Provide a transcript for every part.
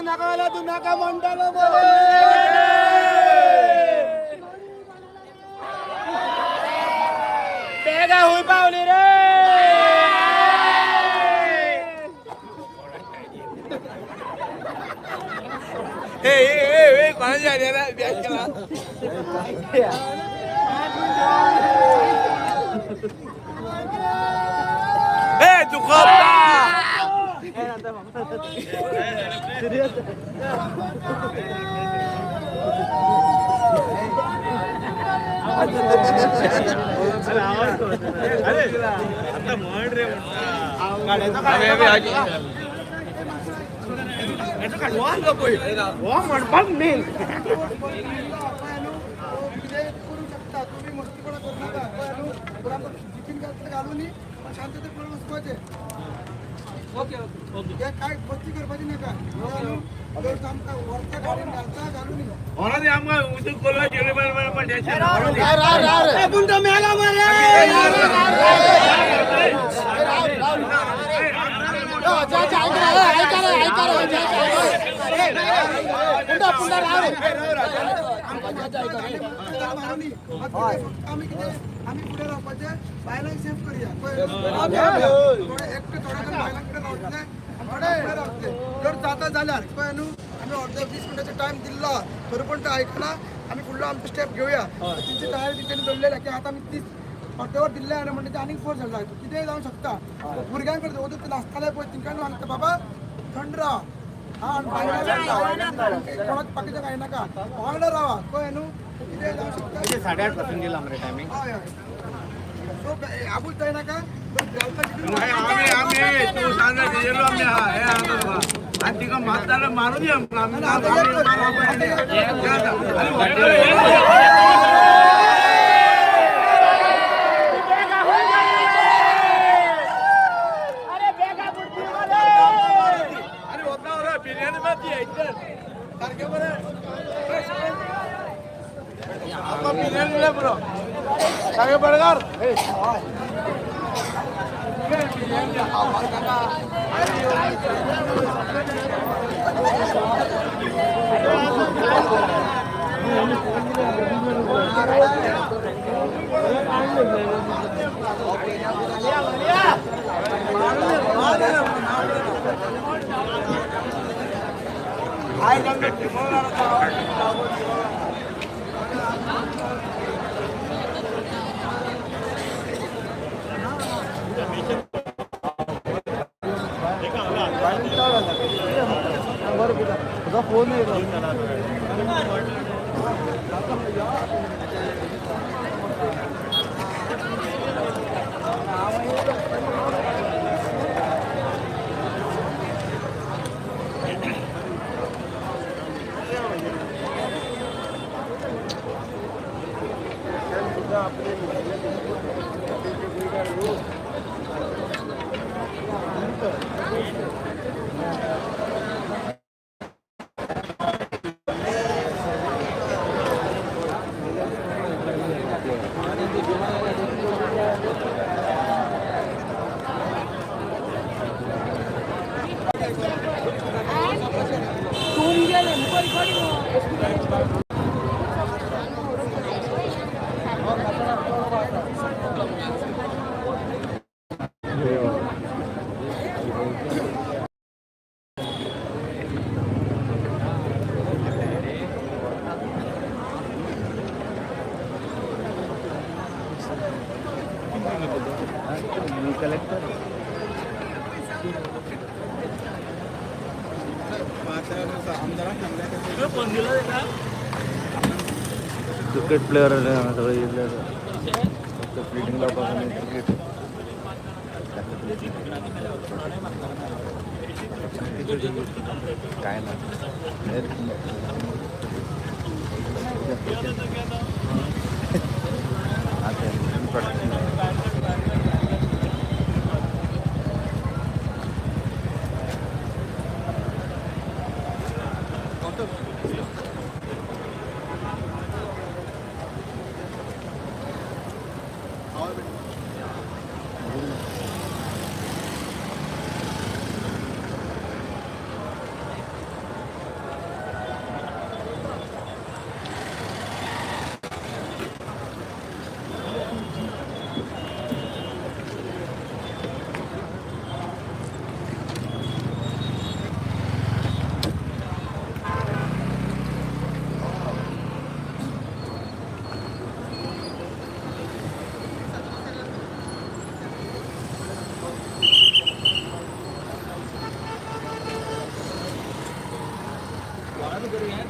नाका जाल्यार तूं नाका म्हणटालो. बेगा हुंय पावली रे. ए ए ए, कोणाची आयडिया रे? बॅक केला. ए दुखावता. म्हणपाक मेन कितें करूंक शकता तुमी, मस्तीपणा करूं नाका, कळ्ळें न्हू? पूण आमकां जिपीन घातलें घालून पण शांततेन वचपाचें. Okay okay. हे काय मस्ती करपाची नाका, कळ्ळें न्हू? जर आमकां व्हरता गाडयेन घालता घालून. कोणाची आमकां उदक कोलवा जेवले पण टेन्शन. पूण तो मेला मरे. मारुनी आमी कितें, आमी फुडें रावपाचें, बायलांक सेफ करुया, कळ्ळें? थोडे एकटे थोडे जाण बायलां कडेन रावतले, थोडे फुडें रावतले. जर जाता जाल्यार, कळ्ळें न्हू, आमी अर्दे 20 मिनटाचो टायम दिल्लो तरी पण ते आयकना, आमी फुडलो आमचो स्टेप घेवया. तेंची तयारी तेंच्यांनी दवरलेली की आतां आमी 30 अर्देवर दिल्ले आनी म्हणटा ते आनीक फोर्स जाता, कितेंय जावंक शकता. भुरग्यां कडेन वचून ते नाचताले पळय, तेंकां सांगता, बाबा थंड रावा. हा, आनी बायलां कोणाक बाकीचें काय नाका, वांगडा रावा, कळ्ळें न्हू? कितेंय जावंक शकता. 8:30 पासून दिला मरे टायमिंग. हय हय. सो आबूज जायनाका. आमी आमी तूं सांगला तेजेर आमी हे आसा तुका आनी तिका मारता जाल्यार मारूं दी आमकां. आमी अरे बेगा बुडती मरे. अरे वता रे, बिर्याणी मात दी सारकें बरें. आमकां बिर्याणी दिल्या पुरो. सारकें बडगार. क्रिकेट प्लेअर सगळे येयल्ले आसा. फक्त फिल्डिंग लावपाक आनी क्रिकेट. काय ना. आता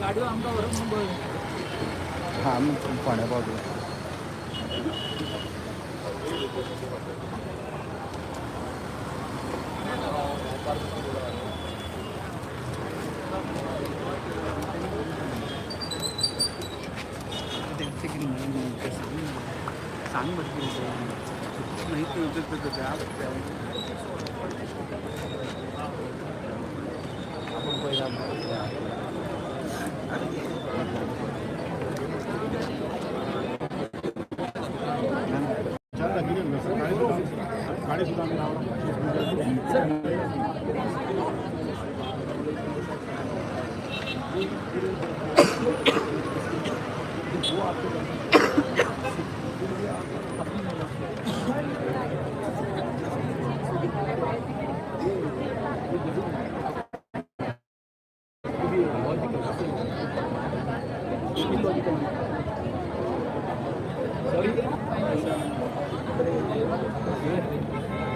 गाडयो आमकां व्हरोंक म्हणून बरें. हा आमी फोंड्या पावतले. सांग बरं कितें नाही. आपण पहिला.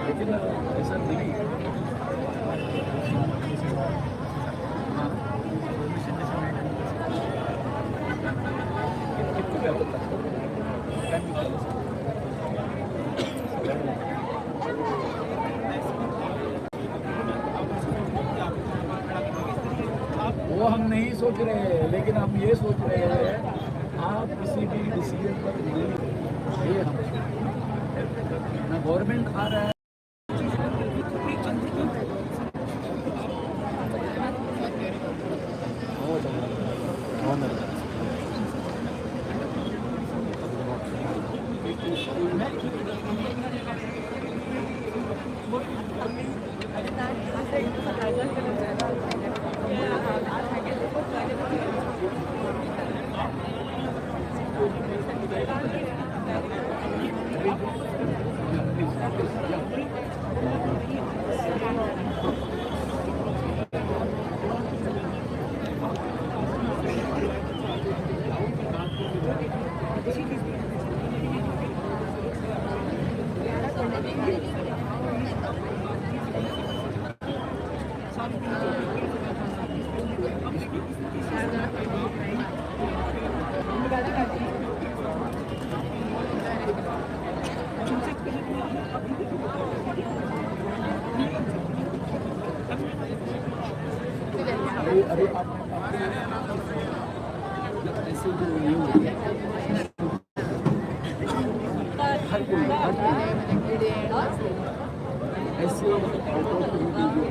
लेकिन ऐसा नहीं. कितको वेळ लागता? टायम कितलो आसा? वो हम नहीं सोच रहे हैं, लेकिन हम ये सोच रहे हैं, आप किसी भी डिसीजन पर नहीं, ये हम ना गवर्नमेंट खा रहा है. अरे अरे, आप ऐसे जो ये होते हैं, हर कोई ऐसे आउट ऑफ जो है, जो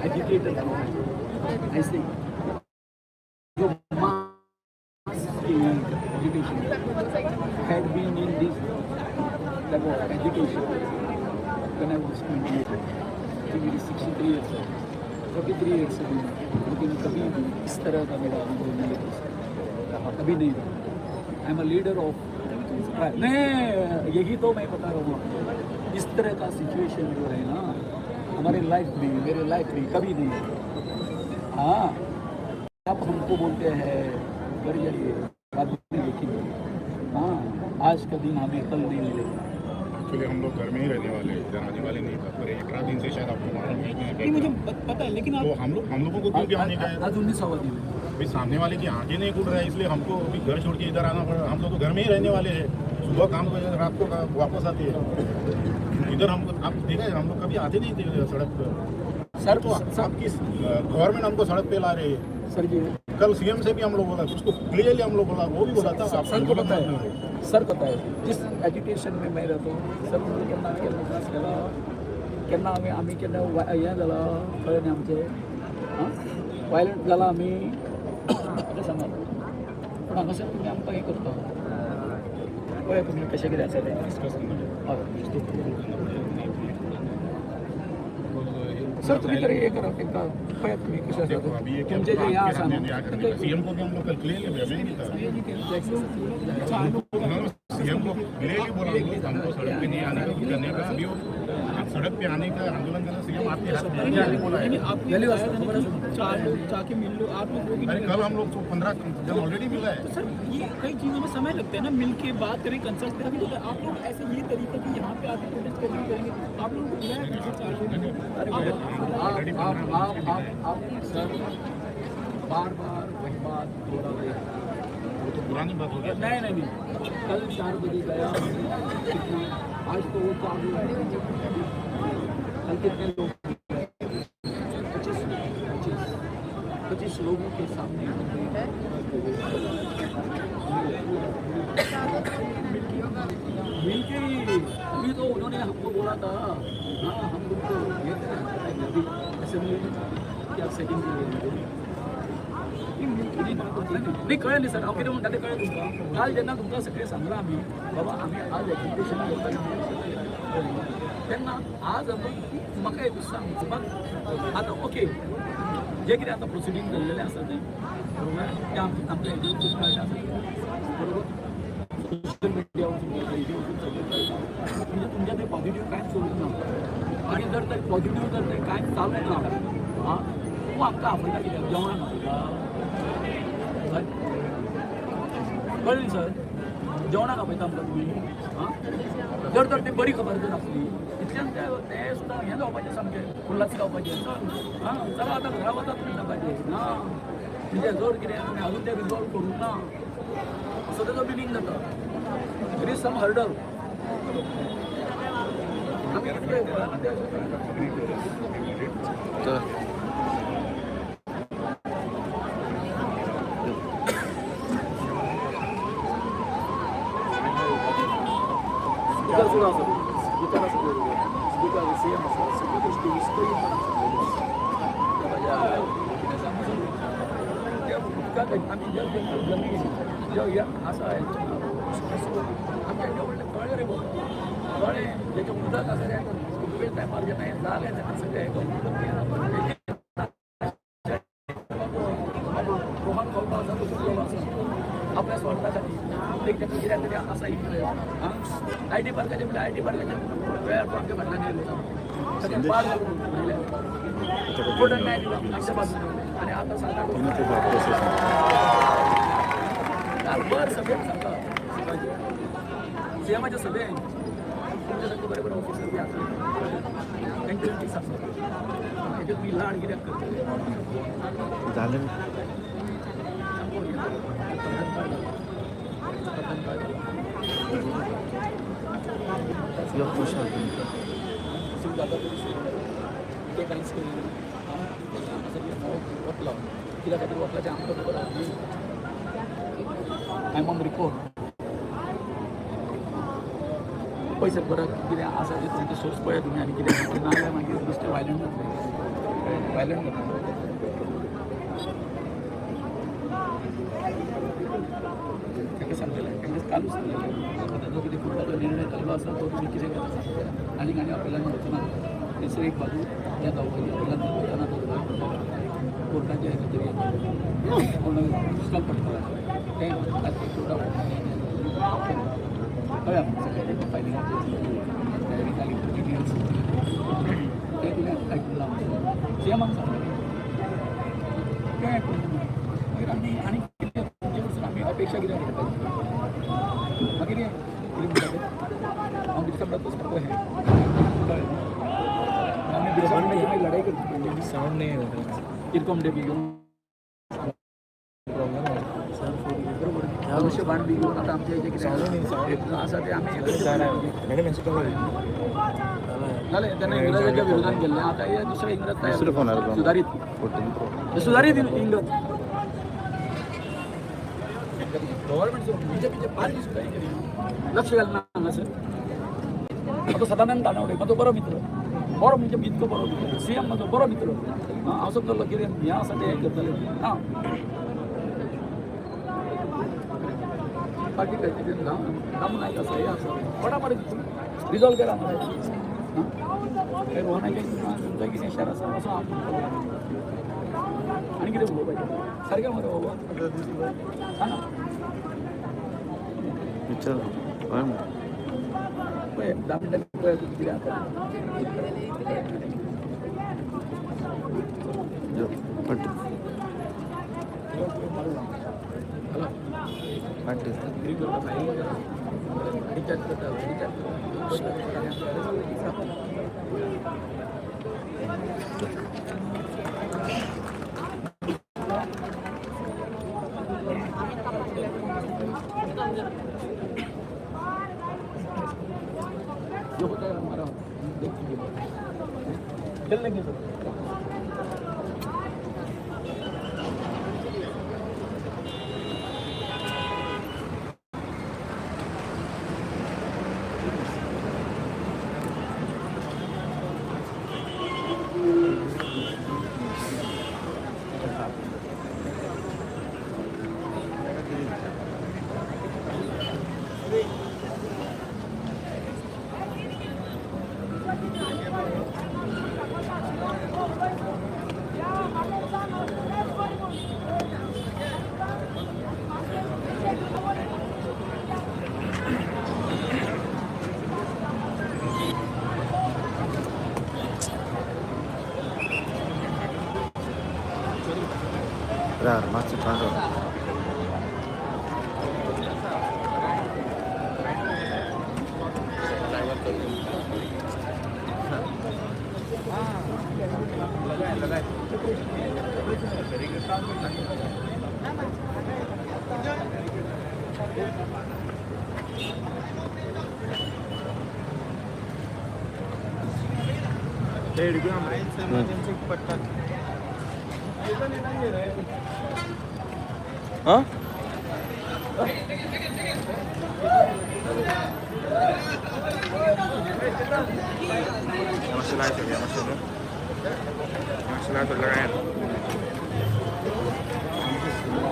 एजिटेटर ऐसे जो mass agitation had been in this level of agitation when I was 28. I think it is 63 years old. 43 years ago. लेकिन कभी भी इस तरह का मेरा अनुभव नहीं रहा, कभी नहीं रहा. I am a leader of नहीं, यही तो मैं बता रहा हूँ आपको. इस तरह का सिचुएशन जो है ना, हमारे लाइफ में, मेरे लाइफ में कभी नहीं है. हाँ, आप हमको बोलते हैं घर जाइए, बाद में देखेंगे. हाँ, आज का दिन हमें कल नहीं मिलेगा. एक्चुअली हम लोग घर में ही रहने वाले हैं, इधर आने वाले नहीं था, पर 18 दिन से शायद आपको मालूम है कि नहीं, मुझे पता है, लेकिन आप तो हम लोगों को क्यों आने का है? आज 19वां दिन है. भाई, सामने वाले की आंखें नहीं खुल रहा है, इसलिए हमको अभी घर छोड़ के इधर आना पड़ा. हम लोग तो घर में ही रहने वाले हैं. सुबह काम कर, रात को वापस आते हैं इधर. हमको आप देखा है, हम लोग कभी आते नहीं थे सड़क पर. सर, तो आपकी गवर्नमेंट हमको सड़क पे ला रही है. सर जी. कल सीएम से भी हम लोग बोला, उसको क्लियरली हम लोग बोला, वो भी बोला था आप सर को आंदोलन पता मत है. करो. सर पता है, जिस एजिटेशन में मैं रहता हूँ. सर म्हणजे केन्ना आमी केन्ना त्रास केला, केन्ना आमी आमी केन्ना हें जाला, कळ्ळें न्ही आमचें. आं, वायलंट जाला आमी, अशें सांगात. पूण हांगासर तुमी आमकां हें करता. पळय तुमी कशें कितें आसा तें. डिस्कस करना. हय सर, तुमी तरी हें करा तांकां. पळयात तुमी कशें आसा देखो, अभी ये तें. क्या तुमचें जें हें आसा न्हू. सीएम को भी हम लोग कल क्लियरली सीएम को क्लियरली बोला हम लोग, हमको सड़क पे नहीं आने का, कुछ करने का. अभी वो आप सड़क पे आने का आंदोलन करना, सीएम आपके हाथ में बोला है. चार लोग जाके मिल लो आप लोग. अरे, कल हम लोग तो 15 जन ऑलरेडी मिला है. तो सर, ये कई चीज़ों में समय लगता है ना, मिल के बात करें, कंसल्ट करें. अभी तो आप लोग ऐसे ये तरीका कि यहाँ पे आके प्रोटेस्ट करेंगे करेंगे। आप लोगों को बुलाया कैसे? आप आप आप आप आप सर, बार बार वही बात दोहरा रहे हैं। वो तो पुरानी बात हो गई। नहीं नहीं नहीं, कल 4 बजे गया कितना, आज तो वो 4 लोग, कल कितने लोग? 25, 25, 25 लोगों के सामने हमने मिलके ही। अभी तो उन्होंने हमको बोला था, हाँ, हम तुमको ये असेंबली क्या सेटिंग के लिए। नाही, कळ्ळें न्ही सर, हांव कितें म्हणटा तें कळ्ळें तुमकां? काल जेन्ना तुमकां सगळें सांगलां आमी, बाबा आमी आज एजिटेशन करतले, तेन्ना आज आमी म्हाका एक सांग, आतां ओके, जे कितें आतां प्रोसिडींग जाल्लेलें आसा तें बरोबर, तें आमच्या हेजेर वचून कळटा आसा, बरोबर? सोशल मिडिया वचून कळटा, हेजेर वचून सगळें कळटा। म्हणजे तुमच्या ते पॉझिटिव्ह कांयच चलूंक ना आनी जर तर पॉझिटिव्ह जर ते कांयच चालूंक ना, आं, तूं आमकां आपयता कित्याक? जेवणाक आपयता? हय, कळ्ळें न्ही सर? जेवणाक आपयता आमकां तुमी? आं, जर तर ती बरी खबर जर आसली, इतल्यान ते ते सुद्दां हें जावपाचें, सामकें उल्हास जावपाचें। चल, आं, चला आतां घरा वता तुमी म्हणपाचें ना। म्हणजे जर कितें आमी अजून तें रिजॉल्व करूंक ना असो तेजो मिनींग जाता। There is some hurdle. आमी कितले कळना ते अशें। चला। स्पीकर सुद्दां आसा, स्पीकर आसा, स्पीकर सीएम आसा, सगळ्यो गोश्टी विस्कळीतपणान सांगलेल्यो आसा। त्या म्हाज्या कितें सांगू सर, त्या उदकाक आमी जे जमीन जे हें आसा, आमच्या एवढें व्हडलें कळ्ळें रे बाबा, कळ्ळें? जेचें उदक आसा तें पुर्तुगेज टायमार जेन्ना हें जालें तेन्ना सगळें हें करून रोहन खंवटो आसा तो चुकलेलो आसा आपल्या स्वार्था खातीर। एक ताका कित्याक तरी आसा इतलें। आं, IT पार्काचें म्हणल्यार IT पार्काच्या वेळार तो आमच्या फाटल्यान येयलो, ताका पार घालून कोर्टान न्याय दिलो आमच्या बाजून आनी आतां 7-8 वर्सां काल बर सभेत सांगता, सीएमाच्या सभेत तुमच्या सारखे बरे बरे ऑफिसर बी आसले, तेंचे सांगता, हेजेर तुमी लाड कित्याक करतले? झालं। सामको हें कथन काड, कथन काड। यो खुश आहा। जाता तरी ते कांयच करिना। हांगासर वतलो कित्या खातीर वतलो तें आमकां खबर आसा। I am on record. पयशे परत कितें आसा तें तुमचें सोर्स पळयात तुमी आनी कितें ना जाल्यार मागीर बेश्टें वायलंट जातलें, वायलंट जातलें। तांकां सांगलेलें, तांकां कालूच सांगलेलें, आतां जो कितें कोर्टाचो निर्णय जाल्लो आसा तो तुमी कितें करता सांगता। आनीक आनी अपेलान वचना। तिसरी एक बाजू हें जावपाची, अपेलान वचना तो कोर्टाच्या हेका तरी कोण स्टॉप पडटलो तें कोर्टा कळ्ळें सगळें फायलिंगाचें तयारी जाली, डिटेल्स तें तुवें आयकलां, सीएमाक सांगलें तें आयकून। मागीर आमी आनी कितें तुमचे कडसून आमी अपेक्षा कितें करपाची? मागीर हें कितें म्हणटा तें, हांव बिरसा मुंडा तो सारको हें कळ्ळें, आमी बिरसा मुंडाची मागीर लढाई करची पडली। साऊंड नाही होत। इरकॉम बी घेवन प्रॉब्लेम आहे। बरोबर, मनुष्यबाण बी घेवन आतां आमचें जें कितें आसा तें आमी हें करचें। मॅडम, यांचं काय जालें, तेन्ना इंग्रजाच्या विरोधान गेल्लें, आतां हे दुसरे इंग्रज तयार। दुसरे फोनार। सुधारीत। 14 प्रो। हे सुधारीत इंग्रज गव्हर्नमेंट बीजेपीचे पार्टी सुद्दां हें करिना, लक्ष घालना हांगासर। आतां सदानंद तानावडे म्हजो बरो मित्र, बरो म्हणजे इतको बरो मित्र, सीएम म्हजो बरो मित्र। हांव समजलो कितें हें आसा तें हें करतले ना। पार्टी प्रेसिडेंट दामू नायक आसा, हें आसा, फटाफट रिजॉल्व केला मरे। काय रोहनाचें तुमचो कितें शेर आसा असो हांव म्हणटलो। आनी कितें उलोवपाचें? सारकें मरे बाबा, सांगा। विचार हय मरे। पळय, 10 मिनटांनी पळय तुमी कितें जाता। यो पट्टी। हॅलो। पट्टी। डिचार्ज करता, डिचार्ज करता। जो होता है हमारा देख लीजिए, खेल लेंगे सर। राव मातशें थांब राव. हां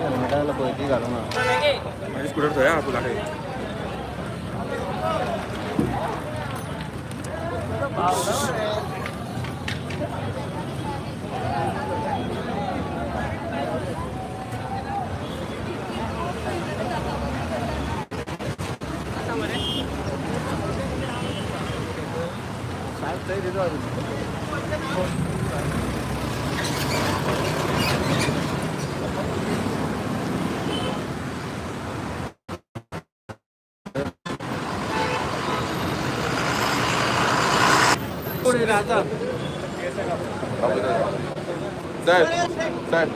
हेल्मेटाला पळय ती घालूंक ना. स्कूटर थंय आहा पुला. साहेब साहेब.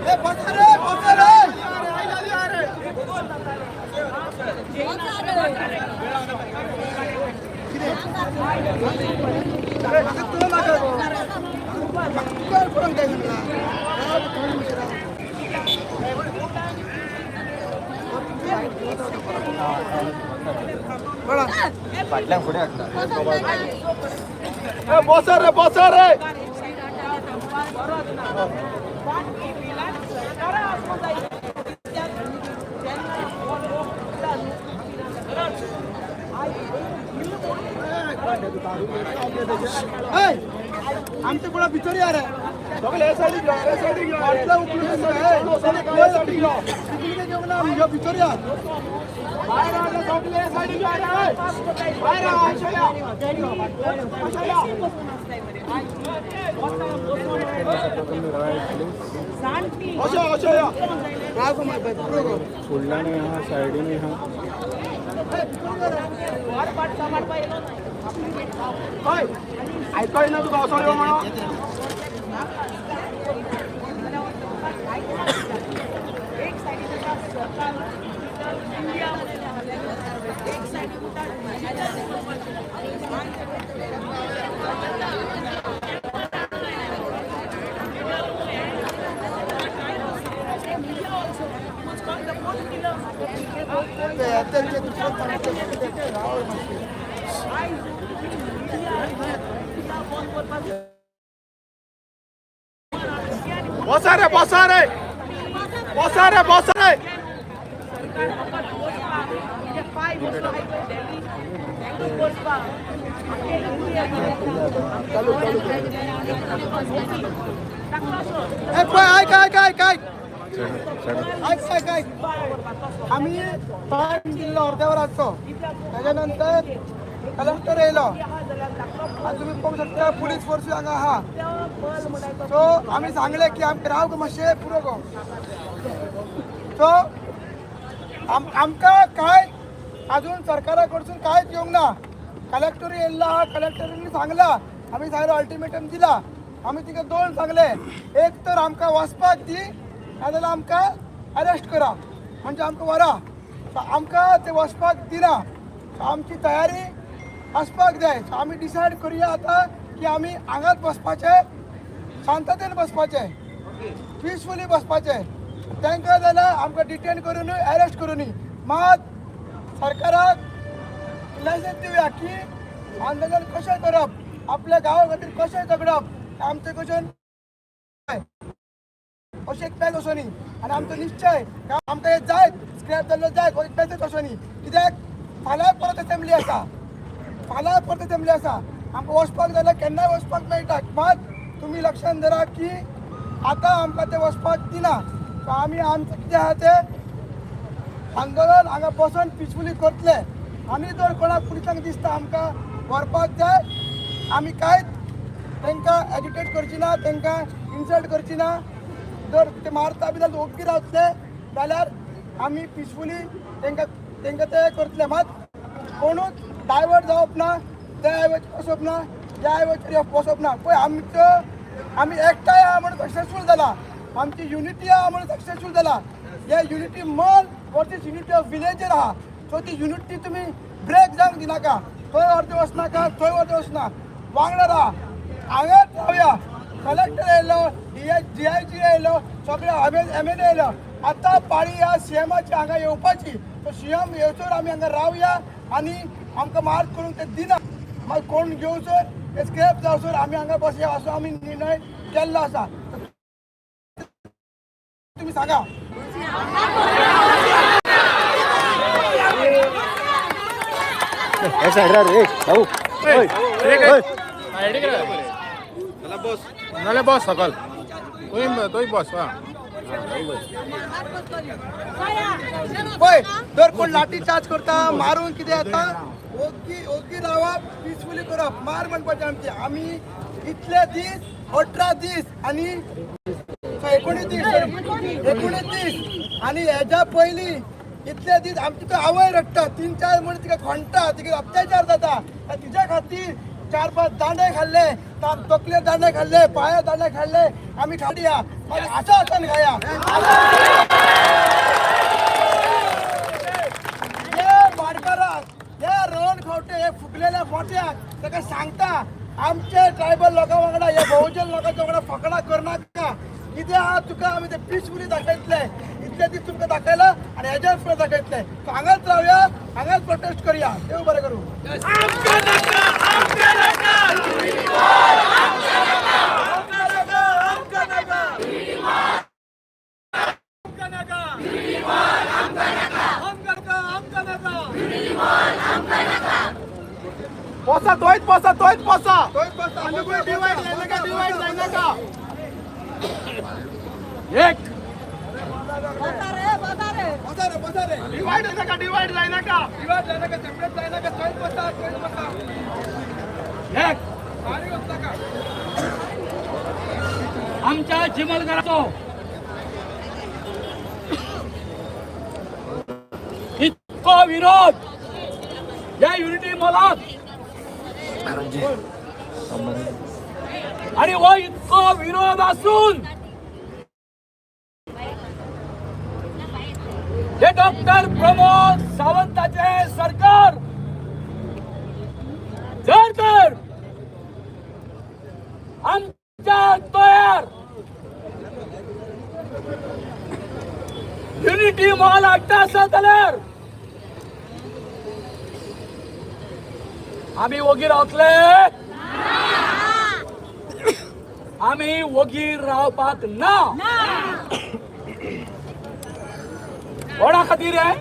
ए बसा रे, बसा रे. म्हाका तुला नाका गो. म्हाका तुका पडोंक जाय सांगला. राव, थोडी मातशें राव. बड़ा. फाटल्यान फुडें हाडटा. बसा रे, बसा रे. आमचे कोणा भितर या रे. फाटल्या उखलून उखलून घेवंक ना, ह्यो भितर या. राव गो माय बाय, पुरो गो. फुडल्यान आहा, सायडीन आहा. आयकय ना तुका, असो यो म्हणून. ते दुसरं सांगता, राव मातशें. बसा रे, बसा रे, बसा रे, बसा रे. चालू चालू. ए, पळय, आयक आयक आयक आयक आयक आयक आयक. आमी टायम दिल्लो अर्द्या वराचो. त्याच्या नंतर कलेक्टर येयलो आनी तुमी पळोवंक शकता पुलीस फोर्सूय हांगा आहा. सो आमी सांगलें की आमकां राव गो मातशें, पुरो गो. सो आमकां कांय अजून सरकारा कडसून कांयच येवंक ना. कलेक्टर येयल्लो आहा, कलेक्टरांनी सांगलां, आमी सांगलें, अल्टिमेटम दिला. आमी तिका दोन सांगले, एक तर आमकां वचपाक दी, नाजाल्यार आमकां अरेस्ट करा, म्हणजे आमकां व्हरा. सो आमकां ते वचपाक दिना. सो आमची तयारी आसपाक जाय. सो आमी डिसायड करुया आतां की आमी हांगाच बसपाचें, शांततेन बसपाचें, पिसफुली बसपाचें. तांकां जाल्यार आमकां डिटेन करुनूय, अरेस्ट करुनूय, मात सरकाराक लायसन्स दिवया की आंदोलन कशें करप, आपल्या गांवा खातीर कशें झगडप, आमचे कशें अशें एक पॅच वचोनी. आनी आमचो निश्चय आमकां हें जाय, स्क्रॅप जाल्लो जाय, एक पॅचच वचोनी. कित्याक फाल्यां परत असेंब्ली आसा, फाल्यां परत असेंब्ली आसा. आमकां वचपाक जाल्यार केन्नाय वचपाक मेळटा. मात तुमी लक्षान धरा की आतां आमकां ते वचपाक दिना. सो आमी आमचें कितें आहा तें आंदोलन हांगा बसून पिसफुली करतले. आनी जर कोणाक पुलिसांक दिसता आमकां व्हरपाक जाय, आमी कांयच तांकां एजिटेट करची ना, तांकां इन्सल्ट करची ना. जर ते मारता बी जाल्यार ओग्गी रावतले, जाल्यार आमी पिसफुली तांकां ते करतले. मात कोणूच डायवर्ट जावप ना, त्या हायवेचेर वचप ना, ह्या हायवेचेर वचप ना. पळय, आमचो आमी एकठांय आहा म्हणून सक्सेसफूल जाला, आमची युनिटी आहा म्हणून सक्सेसफूल जाला. हे unity mall versus unity of villager आहा. सो ती युनिटी तुमी ब्रेक जावंक दिनाका. थंय अर्दे वचनाका, थंय अर्दे वचना, वांगडा राहा, हांगाच रावया. कलेक्टर येयलो, डीआयजी येयलो, सगळे एमएलए येयलो. आतां पाळी ह्या सीएमाची हांगा येवपाची. सो सीएम येवसर आमी हांगा रावया आनी आमकां मार्क करूंक ते दिना. मागीर कोण घेवसर ते स्क्रॅप जावसर आमी हांगा बसया असो आमी निर्णय केल्लो आसा. तुमी सांगा. हे सायडा रे भाऊ, ओय, ओय. नाल्यार बस सकल, तुंय तुंय बस. हा. पळय, जर कोण लाठी चार्ज करता, मारून कितें येता, ओग्गी ओग्गी रावप, पिसफुली करप. मार म्हणपाचें आमचें. आमी इतले दीस, 18 दीस आनी 19 दीस, 19 दीस आनी हेज्या पयलीं इतले दीस आमची तो आवय रडटा, तीन चार म्हण तिका खोंडटा, तिका अत्याचार जाता. तिच्या खातीर चार पांच दांडे खाल्ले, तकलेर दांडे खाल्ले, पांया दांडे खाल्ले. आमी खाडया मागीर आसा आसान खाया. हे वाडकाराक, हे रोहन खंवटे, हे फुगलेल्या मोट्याक ताका सांगता, आमचे ट्रायबल लोकां वांगडा, हे बहुजन लोकांच्या वांगडा फकडां करनाका. कितें आहा तुका आमी ते पिसफुली दाखयतले. इतले दीस तुमकां दाखयला आनी हेज्या फुडें दाखयतले. सो हांगाच रावया, हांगाच प्रोटेस्ट करूया. देव बरें करूं. पोसा तोयच पोसा, तोयच पोसा. तोच बस. आनी खंय डिवायड जायनाका, डिवायड जायनाका. एक. बसा रे, बसा रे. डिवायड जायनाका, डिवायड जायनाका. डिवायड जायनाका, सेपरेट जायनाका. थंयच बसा, थंयच बसा. एक. बारीक वचनाका. आमच्या चिमलघराचो इतको विरोध या युनिटी मॉलाक आणि हो इतको विरोध असून हे डॉक्टर प्रमोद सावंताचे सरकार जर तर आमच्या तयार युनिटी मॉल हाडटा आसत जाल्यार आमी वोगी रावतले? आमी वोगी रावपाक ना. कोणा खातीर हे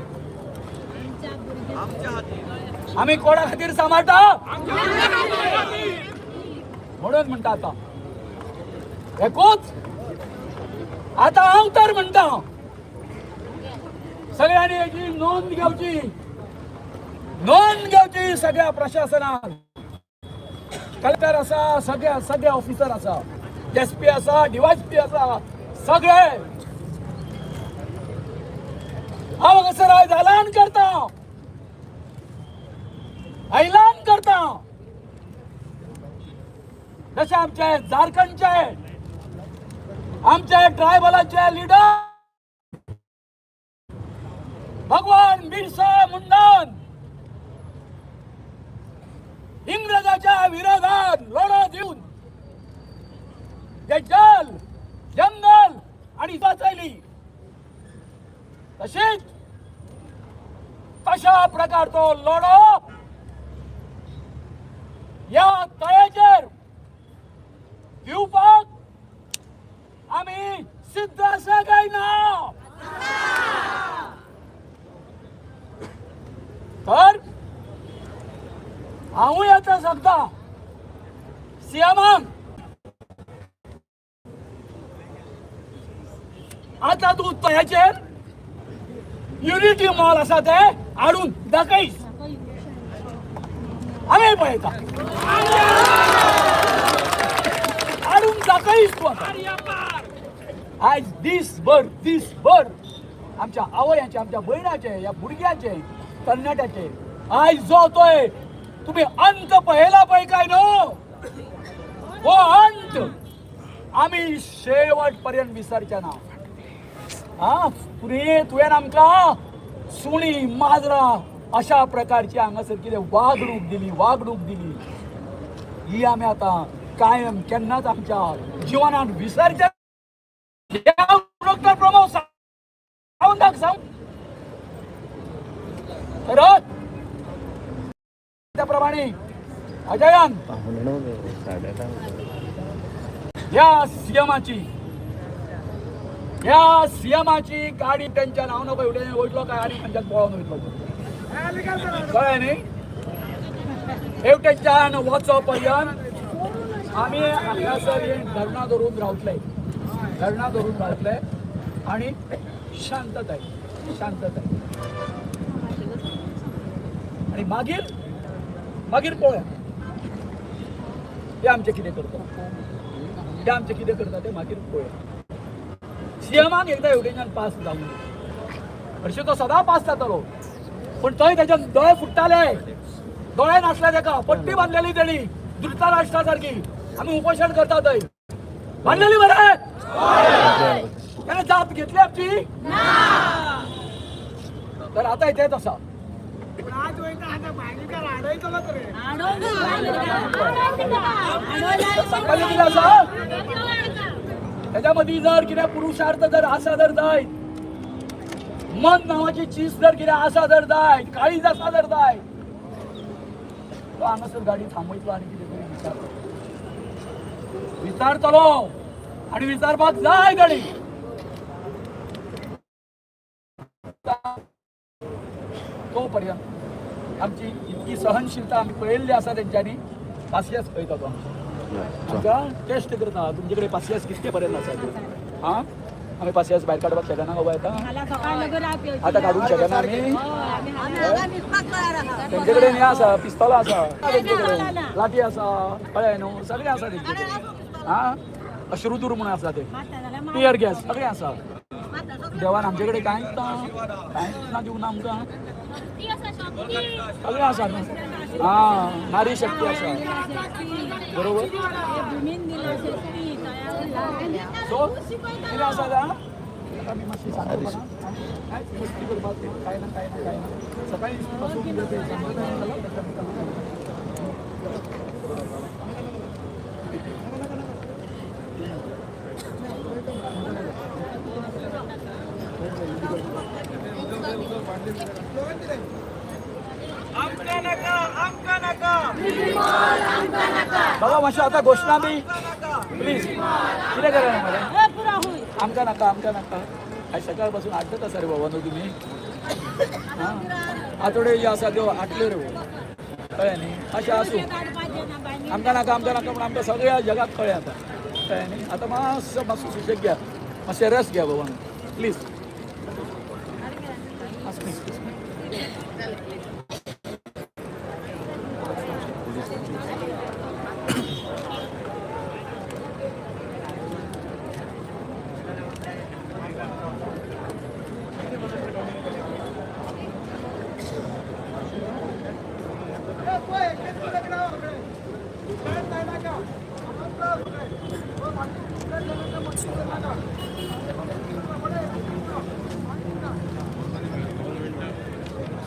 आमी, कोणा खातीर सांबाळटा म्हणून म्हणटा. आता एकूच आतां हांव तर म्हणटा, सगळ्यांनी हेची नोंद घेवची, नोंद घेवची सगळ्या प्रशासनान. कलेक्टर आसा, सगळे सगळे ऑफिसर आसा, एस पी आसा, डीवायएसपी आसा, सगळे. हांव हांगासर आयज ऐलान करता, ऐलान करता, जशे आमचे झारखंडचे, आमचे ट्रायबलाचे लिडर भगवान बिरसा मुंडान इंग्रजाच्या विरोधात लढो दिवन ते जल, जंगल आणि वाचयली, तशीच तशा प्रकारचो लढो या तळ्याचेर दिवपाक आमी सिद्ध आसा काय ना? तर हांवूय आतां सांगता सीएमाक, आतां तूं तळ्याचेर युनिटी मॉल आसा ते हाडून दाखयस, आमी पळयता. हाडून दाखयस तूं आतां. आयज दीसभर दीसभर आमच्या आवयांचे, आमच्या भयणाचे, ह्या भुरग्यांचे, तरणाट्याचे आयज जो तोय तुम्ही अंत पळयला पळय काय न्हू, हो अंत आमी शेवट पर्यंत विसरचे ना. हा, तुवें आमकां सुणी माजरां अशा प्रकारची हांगासर कितें वागणूक दिली, वागणूक दिली, ही आमी आतां कायम केन्नाच आमच्या जिवनात विसरचे. डॉक्टर प्रमोद सावंताक सांग तर त्याप्रमाणे अजयान 8:45. या सीएमाची गाडी त्यांच्या नाव नको एवढे वयतलो काय आनी खंयच्यान पळोवन वयतलो, कळ्ळें न्ही? हेवटेच्यान वचो पर्यंत आमी हांगासर हे धरणां धरून रावतले, धरणां धरून रावतले आनी शांतताय, शांतताय. आनी मागीर मागीर पळोवया ते आमचें कितें करता, ते आमचें कितें करता ते मागीर पळोवया. सीएमान एकदां हेवटेच्यान पास जावं दी. हरशीं तो सदां पास जातालो, पूण थंय तेजे दोळे फुट्टाले, दोळे नासले तेका, पट्टी बांदलेली तेणी धृतराष्ट्रा सारकी. आमी उपोशण करता थंय बांदलेली मरे, तेणे जाप घेतली आमची. तर आतां तेच आसा. सांगपाचें कितें आसा, त्याच्या मदीं जर कितें पुरुषार्थ जर आसा जर जायत, मन नांवाची चीज जर कितें आसा जर जायत, काळीज आसा जर जायत, तो हांगासर गाडी थांबयतलो आनी कितें तरी विचारतलो, विचारतलो आनी विचारपाक जाय गाडी. तो पर्यंत आमची इतकी सहनशीलता आमी पळयल्ली आसा तेंच्यांनी. पासियेंस पळयता तो आमकां टेस्ट करता, तुमचे कडेन पासियेंस कितके पर्यंत आसा ते. आं, आमी पासियेंस भायर काडपाक शकना बाबा आतां, आतां काडूंक शकना आमी. तेंचे कडेन हें आसा, पिस्तोलां आसा तेंचे कडेन, लाठी आसा, कळ्ळें न्हू, सगळें आसा तेंचे कडेन. आं, अश्रुदूर म्हूण आसा ते, टियर गॅस सगळें आसा. देवान आमचे कडेन कांयच ना, कांयच ना दिवंक ना आमकां, सगळें आसा न्हू. आं, नारी शक्ती आसा, बरोबर. सो कितें आसा आतां आमी मातशी शांतपणान कांयच मस्ती करपाक कांय ना, कांय ना, कांय ना. सकाळी पासून कितें तें सांगता. आमकां नाका, आमकां नाका. बाबा मातशें आतां घोशणा बी प्लीज कितें करा मरे. आमकां नाका, आमकां नाका. आयज सकाळ पासून आड्डत आसा रे बाबा न्हू तुमी. आं, आतोडे ज्यो आसा त्यो आटल्यो रे बाबा, कळ्ळें न्ही? अशें आसूं, आमकां नाका, आमकां नाका, पूण आमकां सगळ्या जगाक कळ्ळें आतां. काडटाय न्ही आतां मातसो मातसो सुशेग घ्या, मातशें रेस्ट घ्या बाबा, प्लीज. Please please.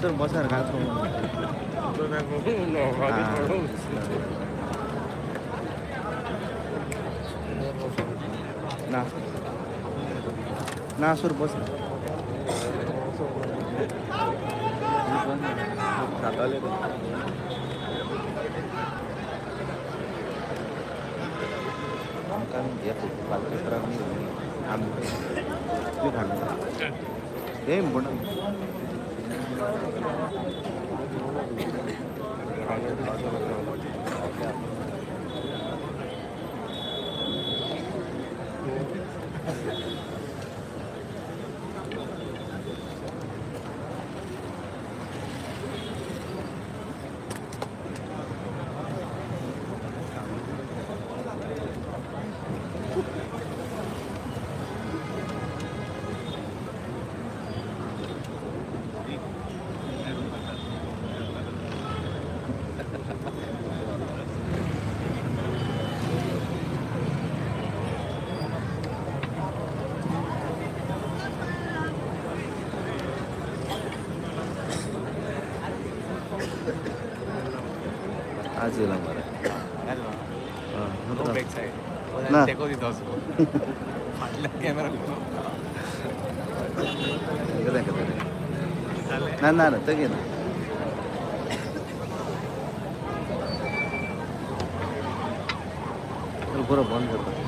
सर बसार घात. ना ना सर, बस. आमकां हे इम्पॉर्टंट. आज येयला मरे. ना कितें कितें ना ना ना तें ना. चल बरो, बंद करता.